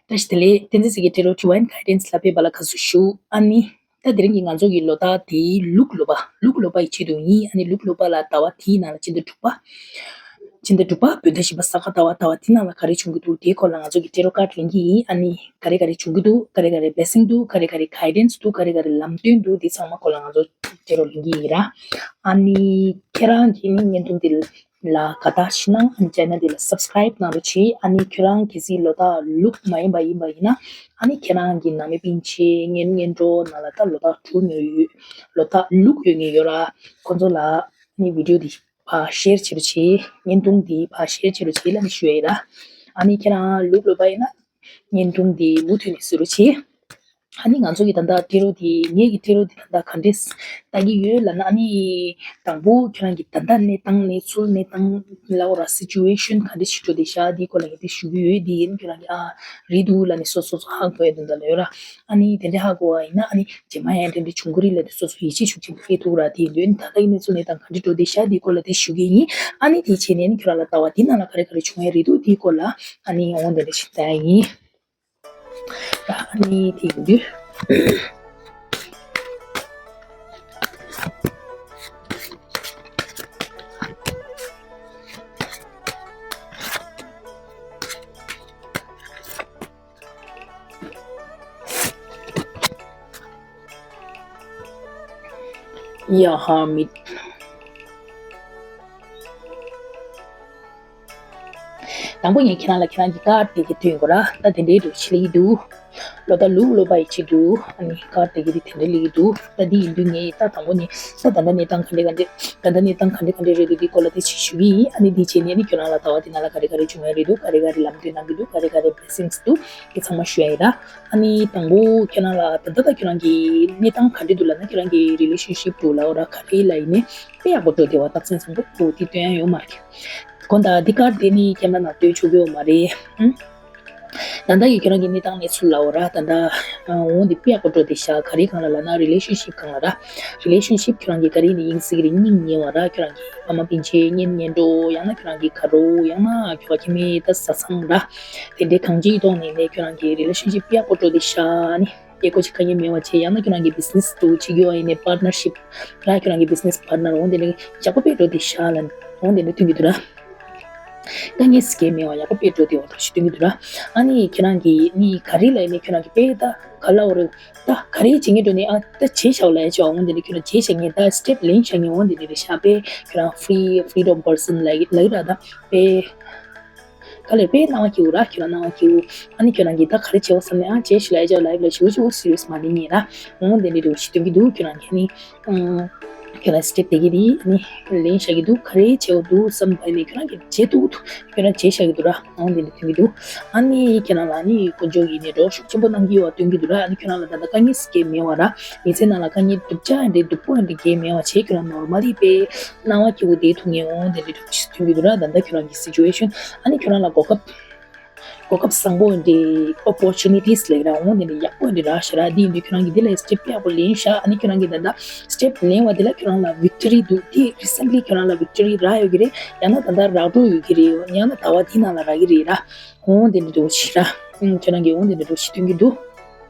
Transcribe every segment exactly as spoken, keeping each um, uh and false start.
བཀྲ་ཤིས་བདེ་ལེགས། བསྟན་འཛིན་ཚེ་གི་ཊེ་རོ་ཌི་ཝའིན་གྷའི་ཌེན་སི་ལ་ཕེབས་པ་ལ་དགའ་བསུ་ཞུ། ཨ་ནི། ད་དེ་རིང་གི་ང་ཚོ་གི་ལོ་རྟགས་དེ་ལུག་ལོ་པ། ལུག་ལོ་པ་ཡི་ཆེད་དུ་ཡིན། ཨ་ནི་ལུག་ལོ་པ་ལ་ཟླ་བ་དེའི་ནང་ལ་སྤྱི་ཟླ་དྲུག་པ། སྤྱི་ཟླ་དྲུག་པ་བོད་ཟླ་བཞི་པ་ས་ག་ཟླ་བ། ཟླ་བ་དེའི་ནང་ལ་ག་རེ་བྱུང་གི་འདུག་དེའི་སྐོར་ལ་ང་ཚོ་གི་ཊེ་རོ་ཀཱཌ་ལེན་གྱི་ཡིན། ཨ་ནི་ག་རེ་ག་རེ་བྱུང་གི་འདུག་ག་རེ་ག་རེ་བྷི་ལེ་སིང་འདུག་ག་རེ་ག་རེ་གྷའི་ཌེན་སི་འདུག་ག་རེ་ག་རེ་ལམ་སྟོན་འདུག་དེ་ཚང་མ་སྐོར་ལ་ང་ཚོ་ཊེ་རོ་ལེན་གྱི་ཡིན་ར། ཨ་ནི་ཁྱེད་རང་གིས་ནི་བརྙན་ཐུང་དེ་ལ་དགའ་རྟགས་ཤིག་གནང་། ཨ་ནི་ཅེ་ནལ་འདི་ལ་སབ་སི་ཀ་རའིབ་གནང་རོགས་གྱིས། ཨ་ནི་ཁྱོད་རང་གལ་སྲིད་ལོ་རྟགས་ལུག་མ་ཡིན་པ་ཡིན་པ་ཡིན་ན། ཨ་ནི་ཁྱེད་རང་གི་ནང་མི་སྤུན་མཆེད་གཉེན་གཉེན་གྲོགས་ནང་ལ་ད་ལོ་རྟགས་དྲུག་ཡོད། ལོ་རྟགས་ལུག་ཡོད་མཁན་ཡོད་ར། ཁོང་ཚོ་ལ་ཨ་ནི་བི་ཌིའོ་འདི་ཕར་ཤེར་བྱེད་རོགས་གྱིས། བརྙན་ཐུང་འདི་ཕར་ཤེར་བྱེད་རོགས་གྱིས་ལབ་ནས་ཞུ་ཡ་ཡིན་ར། ཨ་ནི་ཁྱེད་རང་ལུག་ལོ་པ་ཡིན་ན་བརྙན་ཐུང་འདི་མུ་མཐུད་ནས་གཟིགས་རོགས་གྱིས། ཨ་ནི་ང་ཚོ་གི་ད་ལྟ་ཊེ་རོ་འདི། ངེད་ཀྱི་ཊེ་རོ་འདི་ད་ལྟ་ག་འདྲས་ལྟ་གི་ཡོད་ལབ་ན། ཨ་ནི་དང་པོ་ཁྱོད་རང་གི་ད་ལྟ་གནས་སྟངས། གནས་ཚུལ་གནས་སྟངས་ལབ་དགོས་ར། སི་ཅུ་ཨེ་ཤན་ག་འདྲས་ཞིག་འགྲོ་བསྡད་ཤག་འདིའི་སྐོར་ལ་ངས་དེ་ཞུ་གི་ཡོད། འདི་ཡིན་ཁྱོད་རང་གི་ཨ་རེད་འདུག་ལབ་ནས་སོ་སོ་སོ་ཧ་གོ་ཡ་དོན་དག་ལ་ཡོད་ར། ཨ་ནི་དེ་འདྲས་ཧ་གོ་བ་ཡིན་ན། ཨ་ནི་རྗེས་མ་ཡང་དེ་འདྲས་བྱུང་གི་རེད་ལབ་དུས་སོ་སོ་ཡིད་ཆེས་ཤུགས་ཆེན་པོ་སྐྱེ་ཐུབ་ར། དེ་ཡིན་དུས་ད་ལྟ་གི་གནས་ཚུལ་གནས་སྟངས་ག་འདྲས་འགྲོ་བསྡད་ཤག་འདིའི་སྐོར་ལ་དེ་ཞུ་གི་ཡིན། ཨ་ནི་དེ་བྱས་ནས་ནི་ཁྱོད་རང་ལ་ལྟ་བ་དེ་ནང་ལ་ག་རེ་ག་རེ་བྱུང་ཡ་རེད་འདུག་དེའི་སྐོར་ལ་ཨ་ནི་འོང་དེ་འདྲས་ཞིག་ལྟ་ཡ་ཡིན། ཨ་ནི་དེ་ཡིན་དུས། ཡ་ཧ་མི། དང་པོ་ངས་ཁྱེད་རང་ལ་ཁྱེད་རང་གི་ཀཱཌ་དེ་གི་སྟོན་དགོས་ར། ད་དེ་འདྲའི་འདྲ་ཞིག་སླེབས་ཀྱི་འདུག་ལོ་ད་ལུག་ལོ་པ་ཡི་ཆེད་དུ་ཨ་ནི་ཀཱཌ་དེ་གི་དེ་དེ་འདྲ་སླེབས་ཀྱི་འདུག་ད་འདི་ཡིན་དུས་ངས་ད་དང་པོ་ནས་ད་ད་ལྟ་གནས་སྟངས་ག་འདྲ་ག་འདྲ། ད་ལྟ་གནས་སྟངས་ག་འདྲ་ག་འདྲ་རེད་འདུག་འདི་སྐོར་ལ་དེ་ཅིག་ཞུ་གི་ཡིན། ཨ་ནི་འདི་བྱས་ནས་ནི་ཁྱོད་རང་ལ་ལྟ་བ་དེ་ནང་ལ་ག་རེ་ག་རེ་བྱུང་ཡ་རེད་འདུག་ག་རེ་ག་རེ་ལམ་སྟོན་གནང་གི་འདུག་ག་རེ་ག་རེ་བྷི་ལེ་སིང་སི་འདུག་དེ་ཚང་མ་ཞུ་ཡ་ཡིན་ད། ཨ་ནི་དང་པོ་ཁྱེད་རང་ལ་ད་ལྟ་ད་ཁྱོད་རང་གི་གནས་སྟངས་ག་འདྲ་འདུག་ལབ་ན། ཁྱོད་རང་གི་རི་ལེ་ཤན་ཤིབ་འདུག་ལབ་དགོས་ར། ག་རེ་ལབ་ཡིན་ནའི་དཔེ་ཡག་པོ་འགྲོ་བསྡད་པ། རྟགས་མཚན་བཟང་པོ་འདུག་དེ་སྟོན་ཡ་ཡོད་མ་རེད། དགོངས་དག་འདི་ཀཱཌ་དེ་ནི་ཁྱེད་རང་ལ་སྟོན་ཆོག་གི་ཡོད་མ་རེད། ཨང་། ད་ལྟ་ཡི་ཁྱོད་རང་གི་གནས་སྟངས་གནས་ཚུལ་ལབ་དགོས་ར། ད་ལྟ་འོང་འདི་དཔེ་ཡག་པོ་འགྲོ་བསྡད་ཤག་ག་རེ་སྒང་ལ་ལབ་ན་རི་ལེ་ཤན་ཤིབ་སྒང་ལ་ར། རི་ལེ་ཤན་ཤིབ་ཁྱོད་རང་གི་ག་རེ་ནས་ཡིན་ཟེར་གི་རེད། སྙིང་ཉེ་བ་ར། ཁྱོད་རང་གི་ཕ་མ་སྤུན་མཆེད་གཉེན་ཉེ་འགྲོ། ཡང་ན་ཁྱོད་རང་གི་དགའ་རོགས། ཡང་ན་ཁྱོད་ཁྱིམ་མི་ད་བཟའ་ཚང་ར། དེ་འདྲའི་གང་ཅིའི་ཐོག་ནས་ནས་ཁྱོད་རང་གི་རི་ལེ་ཤན་ཤིབ་དཔེ་ཡག་པོ་འགྲོ་བསྡད་ཤག་ནི། སྐྱེ་སྒོ་ཅིག་དཀའ་ངལ་མེད་པ་བྱས། ཡང་ན་ཁྱོད་རང་གི་བྷི་ཛི་ནེ་སི་འདུག་བྱེད་རྒྱུ་ཡིན་ནའི་པཱར་ཊི་ནར་ཤིབ་ར། ཁྱོད་རང་གི་བྷི་ཛི་ནེ་སི་པཱར་ཊི་ནར་འོང་དེ་ནས་ཡག་པོ་དཔེ་འགྲོ་བསྡད་ཤག་ལབ་འོང་དེ་ནས་སྟོན་གྱི་འདུག་ར། དཀའ་ངལ་སེ་གས་མེད་པ་ཡག་པོ་དཔེ་འགྲོ་བསྡད་པ་འདྲ་ཞིག་སྟོན་གྱི་འདུག་ར། ཨ་ནི་ཁྱེད་རང་གི་ནི་ག་རེ་ལབ་ཡིན་ནའི་ཁྱོད་རང་གི་དཔེ་ད་ག་ལབ་དགོས་རེད། ད་ག་རེ་བྱེད་ངེས་འགྲོ་ནས་ཨ་ད་བྱས་ཤག་ལབ་ཡ་ཅིག་འོང་དེ་ནས་ཁྱོད་རང་བྱས་བཞག་མཁན། ད་སི་ཊེབ་ལེན་བཞག་མཁན་འོང་དེ་ནས་རེད་ཤག་དཔེ་ཁྱོད་རང་ཕི་རི་ཕི་རི་ཌམ་པར་སན་ལབ་ལབ་ར། ད་དཔེ་ག་ལེར་དཔེ་སྣང་བ་སྐྱིད་པོ་ར། ཁྱོད་རང་སྣང་བ་སྐྱིད་པོ། ཨ་ནི་ཁྱོད་རང་གིས་ད་ག་རེ་བྱེད་དགོས་བསམ་ནས་ཨ་བྱས་ཤག་ལབ་ཡ་ཅིག་ལབ་ལབ་ཞུ་ཞུ་སི་རི་ཡས་མ་ལེན་ངེས་ར། འོང་དེ་འདྲ་འདྲ་བོ་ཞིག་སྟོན་གྱི་འདུག་ཁྱོད་རང་གིས་ནི་ཨ་ཁྱོད་རང་སི་ཊེབ་དེ་གི་དེ་ཨ་ནི་ལེན་བཞག་གི་འདུག་ག་རེ་བྱེད་དགོས་འདུག་བསམ་པ་ནས་ཁྱོད་རང་གིས་བྱེད་ཐུབ་ཐུབ་ཁྱོད་རང་བྱས་བཞག་གི་འདུག་ར། འོང་དེ་འདྲ་སྟོན་གྱི་འདུག་ཨ་ནི་ཁྱེད་རང་ལ་ནི་དཀོན་མཆོག་གིས་ནི་གྲོགས་ཤུགས་ཆེན་པོ་གནང་གི་ཡོད་པ་སྟོན་གྱི་འདུག་ར། ཨ་ནི་ཁྱོད་རང་ལ་ད་ལྟ་དཀའ་ངལ་སེ་གས་མེད་པ་ར། མི་ཚེ་ནང་ལ་དཀའ་ངལ་སྡུག་ཅག་འདྲ་སྡུག་པོ་འདྲ་གས་མེད་པ་བྱས། ཁྱོད་རང་ནོར་མལ་ལི་དཔེ་སྣང་བ་སྐྱིད་པོ་བསྡད་ཐུབ་མཁན་འོང་དེ་འདྲ་འདྲ་བོ་ཞིག་སྟོན་གྱི་འདུག་ར། ད་ལྟ་ཁྱོད་རང་གི་སི་ཅུ་ཨེ་ཤན། ཨ་ནི་ཁྱོད་རང་ལ་གོ་སྐབས་གོ་སྐབས་བཟང་པོ་འདི་ཨོ་པོར་ཅུ་ནི་ཊིས་ལབ་ཀྱི་ར། འོང་དེ་འདྲ་ཡག་པོ་འདྲ་རག་ཤག་ར། འདི་ཡིན་དུས་ཁྱོད་རང་གིས་འདི་ལ་སི་ཊེབ་ཡག་པོ་ལེན་ཤག་ཨ་ནི་ཁྱོད་རང་གིས་ད་ལྟ་སི་ཊེབ་ལེན་པ་འདི་ལ་ཁྱོད་རང་ལ་བིག་ཊོ་རི་འདུག་འདི་རི་སེན་ཊ་ལི་ཁྱོད་རང་ལ་བིག་ཊོ་རི་རག་ཡོད་ཀྱི་རེད། ཡང་ན་ད་ལྟ་རག་འགྲོ་ཡོད་ཀྱི་རེད། ཡང་ན་ཟླ་བ་འདིའི་ནང་ལ་རག་གི་རེད་ར། འོང་དེ་འདྲ་འདྲ་བོ་ཞིག་ར། ཨུམ། ཁྱོད་རང་གིས་འོང་དེ་འདྲ་འདྲ་བོ་ཞིག་སྟོན་གྱི་འདུག་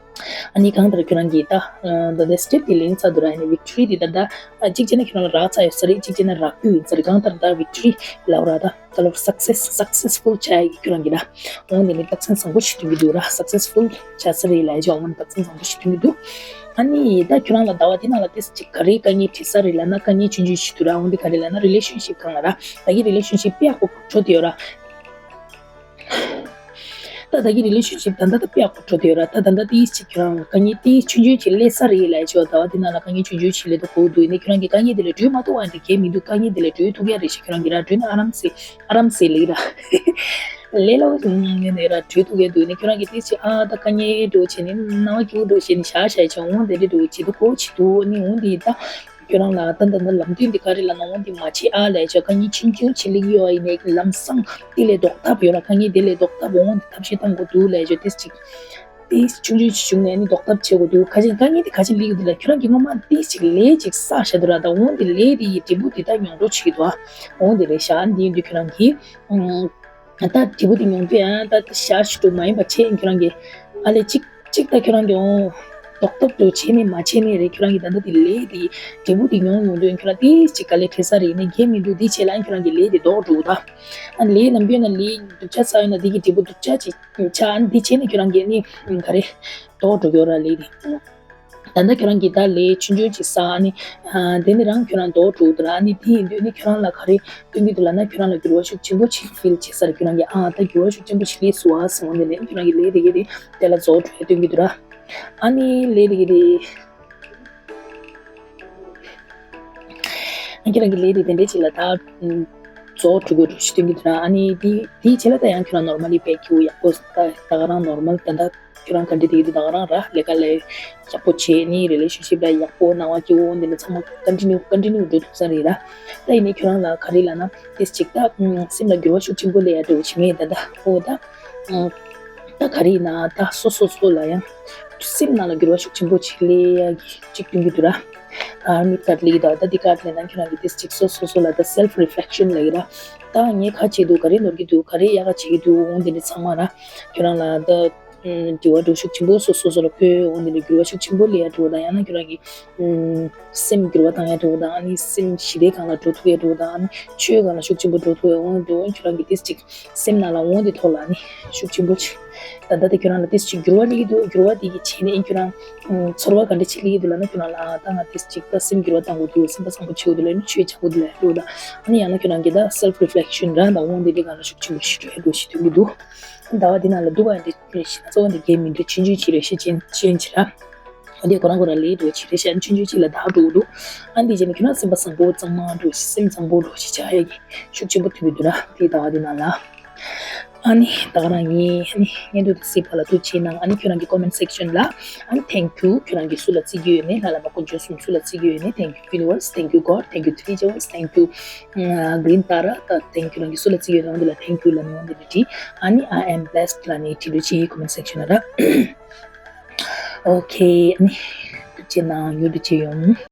ཨ་ནི་གང་ལྟར་ཁྱོད་རང་གིས་ད་ད་ལྟ་སི་ཊེབ་དེ་ལེན་ཚར་འདུག་ར། ཨ་ནི་བིག་ཊོ་རི་དེ་ད་ལྟ་གཅིག་བྱས་ན་ཁྱོད་རང་ལ་རག་ཚར་ཡོད་ས་རེད། གཅིག་བྱས་ན་རག་རྒྱུ་ཡིན་ས་རེད། གང་ལྟར་ད་བིག་ཊོ་རི་ལབ་ར། ད་ད་ལོ་སག་སེ་སི་སག་སེ་སི་ཕུལ་ཆགས་ཡོད་ཀྱི་ཁྱོད་རང་གིས་ར། འོང་དེ་ནི་རྟགས་མཚན་བཟང་པོ་ཞིག་སྟོན་གྱི་འདུག་ར། སག་སེ་སི་ཕུལ་ཆགས་ས་རེད་ལབ་ཡ་ཅིག་འོང་ནི་རྟགས་མཚན་བཟང་པོ་ཞིག་སྟོན་གྱི་འདུག་ཨ་ནི་ད་ཁྱོད་རང་ལ་ཟླ་བ་འདིའི་ནང་ལ་ཏོག་ཙམ་ཅིག་ག་རེ་དཀའ་ངལ་འཕྲད་ས་རེད་ལབ་ན། དཀའ་ངལ་ཆུང་ཆུང་ཞིག་འདུག་ར། འོང་དེ་ག་རེ་ལབ་ན་རི་ལེ་ཤན་ཤིབ་སྒང་ལ་ར། ད་གི་རི་ལེ་ཤན་ཤིབ་དཔེ་ཡག་པོ་འགྲོ་བསྡད་ཡོད་ར། ད་ད་གི་རི་ལེ་ཤན་ཤིབ་ད་ལྟ་ད་དཔེ་ཡག་པོ་འགྲོ་བསྡད་ཡོད་ར། ད་ད་ལྟ་ཏོག་ཙམ་ཅིག་ཁྱོད་རང་ལ་དཀའ་ངལ་ཏོག་ཙམ་ཆུང་ཆུང་ཅིག་སླེབས་ས་རེད་ལབ་ཡ་ཅིག་ཟླ་བ་འདིའི་ནང་ལ་དཀའ་ངལ་ཆུང་ཆུང་ཞིག་སླེབས་འདུག་གོ་འདུག་ཡིན་ནའི་ཁྱོད་རང་གིས་དཀའ་ངལ་དེ་ལས་གྲོལ་མ་ཐུབ་པ་འདི་གས་མི་འདུག་དཀའ་ངལ་དེ་ལས་གྲོལ་ཐུབ་ཡ་རེད་ཤག་ཁྱོད་རང་གིས་ར་གྲོལ་ན་ཨ་རམ་སེ་ཨ་རམ་སེ་ལེགས་ར། ལས་སླ་བོ་ཡིན་ནའི་ར་གྲོལ་ཐུབ་ཡ་འདུག་ཡིན་ནའི་ཁྱོད་རང་གིས་ཏོག་ཙམ་ཨ་ད་དཀའ་ངལ་འདྲ་བོ་བྱས་ནས་སྣང་བ་སྐྱིད་པོ་འདྲ་བོ་བྱས་ནས་བཞག་བཞག་བྱས་འོང་དེ་འདྲ་འདྲ་བོ་བྱེད་འདུག་གོ་བྱེད་འདུག་ཨ་ནི་འོང་དེ་ད། ཁྱོད་རང་ལ་ད་ད་ད་ལམ་སྟོན་འདི་ག་རེ་ལབ་ན། འོང་འདི་མ་བྱེད་ཨ་ལབ་ཡ་ཅིག་དཀའ་ངལ་ཆུང་ཆུང་ཅིག་སླེབས་ཡོད་ཡིན་ནའི་ལམ་སང་དེ་ལས་ལྡོག་ཐབས་ཡོད་ར། དཀའ་ངལ་དེ་ལས་ལྡོག་ཐབས་འོང་འདི་ཐབས་ཤེས་གཏང་དགོས་འདུག་ལབ་ཡ་ཅིག་ཏོག་ཙམ་ཅིག་ཏོག་ཙམ་ཆུང་ཆུང་ཅིག་བྱུང་ནས་ནི་ལྡོག་ཐབས་བྱེད་དགོས་འདུག་ག་ཅིག་དཀའ་ངལ་དེ་ག་ཅིག་སླེབས་ཡོད་འདི་ལ་ཁྱོད་རང་གིས་སྔོན་མ་ཏོག་ཙམ་ཅིག་ལས་ཅིག་བསགས་བཞག་འདུག་ར། ད་འོང་འདི་ལས་དེ་ཡི་འབྲས་བུ་དེ་ད་མྱོང་རྒྱུ་ཅིག་འདུག་ཨ། འོང་འདི་རེད་ཤག་འདི་ཡིན་དུས་ཁྱོད་རང་གིས་ཨང་ ད་འབྲས་བུ་དེ་མྱོང་དུས་ཡང་ད་ཤར་ཞུ་འགྲོ་མ་ཡིན་པ་བྱས་ཁྱོད་རང་གིས་ཨ་ལས་གཅིག་གཅིག་ད་ཁྱོད་རང་གིས་འོང་ཏོག་ཏོག་འགྲོ་བྱས་ནས་མ་བྱས་ནས་རེད། ཁྱོད་རང་གིས་ད་ལྟ་དེ་ལས་དེ་འབྲས་བུ་དེ་མྱོང་ཡོང་དུས་ཁྱོད་རང་དེ་གཅིག་དཀའ་ལས་འཕྲད་ས་རེད། ནས་རྒྱན་མི་འདུག་དེ་བྱས་ལ་ཁྱོད་རང་གིས་ལས་དེ་ལྡོག་འགྲོ་ད། ཨ་ལས་ནམ་རྒྱུན་ན་ལས་སྡུག་ཅག་ཚ་ཡོད་ན་དེ་གི་འབྲས་བུ་སྡུག་ཅག་ཅིག་ཆ་ཨ་ནི་དེ་བྱས་ནས་ཁྱོད་རང་གིས་ནི་ག་རེ་ལྡོག་འགྲོ་གི་ཡོད་ར་ལས་དེ། ད་ལྟ་ཁྱོད་རང་གིས་ད་ལས་ཆུང་ཆུང་ཅིག་བསགས་ནི། ཨ་དེ་ནི་རང་ཁྱོད་རང་ལྡོག་འགྲོ་འདུག་ལ། ཨ་ནི་དེ་ཡིན་དུས་ནི་ཁྱོད་རང་ལ་ག་རེ་སྟོན་གྱི་འདུག་ལབ་ན་ཁྱོད་རང་ལ་འགྱུར་བ་ཤུགས་ཆེན་པོ་ཅིག་ཕིལ་བྱེད་ས་རེད། ཁྱོད་རང་གིས་ཨ་ད་འགྱུར་བ་ཤུགས་ཆེན་པོ་ཞིག་སླེབས་སོང་ཨ་ཟེར་འོང་དེ་ནས་ཁྱོད་རང་གིས་ལས་དེ་གི་དེ་དེ་ལ་རྫོགས་འགྲོ་ཡ་སྟོན་གྱི་འདུག་ར། ཨ་ནི་ལས་དེ་གི་དེ་ཨ་ཁྱོད་རང་གིས་ལས་དེ་དེ་འདྲས་ཅིག་ལ་ད་རྫོགས་འགྲོ་དགོས་འགྲོ་ཞིག་སྟོན་གྱི་འདུག་ར། ཨ་ནི་དེ་དེའི་རྗེས་ལ་ད་ཡང་ཁྱོད་རང་ནོར་མལ་ལི་བེག་ཁྱེར་ཡག་པོ་ད་ད་ག་རང་ནོར་མལ་ད་ད། ཁྱོད་རང་ག་འདྲ་དེ་ཡིན་དུས་ད་ག་རང་ར་ལས་ཀ་ལས་ཡག་པོ་བྱས་ནི་རི་ལེ་ཤན་ཤིབ་ལ་ཡག་པོ་སྣང་བ་སྐྱིད་པོ་འདི་འདྲ་ཚང་མ་ཀོན་ཊི་ནིའུ་ཀོན་ཊི་ནིའུ་འགྲོ་ཐུབ་ས་རེད་ར། ད་ཡིན་ནའི་ཁྱོད་རང་ལ་ག་རེ་ལབ་ན་དེ་ཅིག་ད་སེམས་ལ་འགྱུར་བ་ཤུགས་ཆེན་པོ་སླེབས་ཡ་འགྲོ་བྱེད་ངེས་ད་ད་ཨོ་ད་ད་ག་རེ་ཡིན་ན་ད་སོ་སོ་སོ་ལ་ཡང་སེམས་ནང་ལ་འགྱུར་བ་ཤུགས་ཆེན་པོ་ཅིག་སླེབས་ཡ་གི་ཅིག་སྟོན་གྱི་འདུག་ར། ཨ་མི་ཀ་ལི་ད་ད་འདི་ཀ་ལ་ན་ཁྱོད་རང་གི་དེ་ཅིག་སོ་སོ་སོ་ལ་ད་self reflection་ལབ་ཀྱི་ར། ད་ངས་ག་བྱེད་འདུག་ག་རེ་ནོར་གྱི་འདུག་ག་རེ་ཡག་ག་བྱེད་ཀྱི་འདུག་འོང་དེ་འདྲ་ཚང་མ་ར་ཁྱོད་རང་ལ་ད། ཨུམ། དྲི་བ་འདྲ་ཤུགས་ཆེན་པོ་སོ་སོ་སོ་ལ་འཁོད་འོང་དེ་འདྲ་འགྱུར་བ་ཤུགས་ཆེན་པོ་སླེབས་ཡ་འགྲོ་དང་ཡང་ན་ཁྱོད་རང་གི་ཨུམ། སེམས་འགྱུར་བ་བཏང་ཡ་འགྲོ་དང་ཨ་ནི་སེམས་ཞི་བདེ་སྒང་ལ་འགྲོ་ཐུབ་ཡ་འགྲོ་དང་ཨ་ནི་ཆོས་སྒང་ལ་ཤུགས་ཆེན་པོ་འགྲོ་ཐུབ་ཡ་འོང་འགྲོ་ཁྱོད་རང་གི་དེ་ཅིག་སེམས་ནང་ལ་འོང་དེ་ཐོག་ལ་ཨ་ནི་ཤུགས་ཆེན་པོ་ཅིག་ད་ལྟ་དེ་ཁྱོད་རང་ལ་དེ་ཅིག་འགྱུར་བ་སླེབས་ཀྱི་འདུག་འགྱུར་བ་དེ་གི་བྱས་ནས་ཨ་ནི་ཁྱོད་རང་ཨུམ། ཚོར་བ་ག་འདྲ་ཅིག་སླེབས་ཀྱི་འདུག་ལབ་ན་ཁྱོད་རང་ལ་ཨ་ད་ང་དེ་ཅིག་ད་སེམས་འགྱུར་བ་བཏང་དགོས་འདུག་སེམས་པ་བཟང་པོ་བྱེད་དགོས་འདུག་ལབ་ནི་ཆོས་བྱ་དགོས་འདུག་ལབ་འདུག་ད་ཨ་ནི་ཡང་ན་ཁྱོད་རང་གི་ད་self reflection་རང་དང་འོང་དེ་འདྲ་སྒང་ལ་ཤུགས་ཆེན་པོ་ཞིག་འགྲོ་ཡ་འགྲོ་ཞིག་སྟོན་གྱི་འདུག་ཟླ་བ་འདི་ནང་ལ་འདུག་ག་འདི་ཞིག་ན་གཙོ་བོ་འདི་རྒྱན་མི་འདྲ་ཆུང་ཆུང་ཞིག་རེད་ཤེས་ཅན་ཅན་ཅིག་ར། འདི་ཁོ་རང་ཁོ་རང་ལས་འགྲོ་ཆེ་རེད་ཤག་ཆུང་ཆུང་ཅིག་ལ་བདག་འགྲོ་འདུག་ཨ་འདི་བྱས་ནས་ཁྱོད་རང་སེམས་པ་བཟང་པོ་གཙང་མ་འགྲོ་ཞིག་སེམས་བཟང་པོ་འགྲོ་ཞིག་བྱ་ཡ་གི་ཤུགས་ཆེན་པོ་ཐོན་གྱི་འདུག་ར་འདི་ཟླ་བ་འདི་ནང་ལ། ཨ་ནི་ད་ག་རང་ཡིན། ཨ་ནི་བརྙན་ཐུང་དེ་གཟིགས་པ་ལ་ཐུགས་རྗེ་གནང་། ཨ་ནི་ཁྱོད་རང་གི་comment section ལ་ཨ་ནི་thank you ཁྱོད་རང་གིས་སུ་ལ་བརྩི་གི་ཡོད་མེད། ལྷ་བླ་མ་དཀོན་མཆོག་གསུམ་སུ་ལ་བརྩི་གི་ཡོད་མེད། Thank you universe, thank you God, thank you three jewels, thank you green tara, thank you ཁྱོད་རང་གིས་སུ་ལ་བརྩི་གི་ཡོད་ན་འོ་འདི་ལ་thank you ལབ་ནས་འོ་འདི་ལ་བྲིས། ཨ་ནི་I am blessed ལབ་ནས་བྲིས་འགྲོ་ཅིག་comment section ལ་ར། Okay ཨ་ནི་ཐུགས་རྗེ་གནང་། ཡུལ་དུ་ཅི་ཡོང་།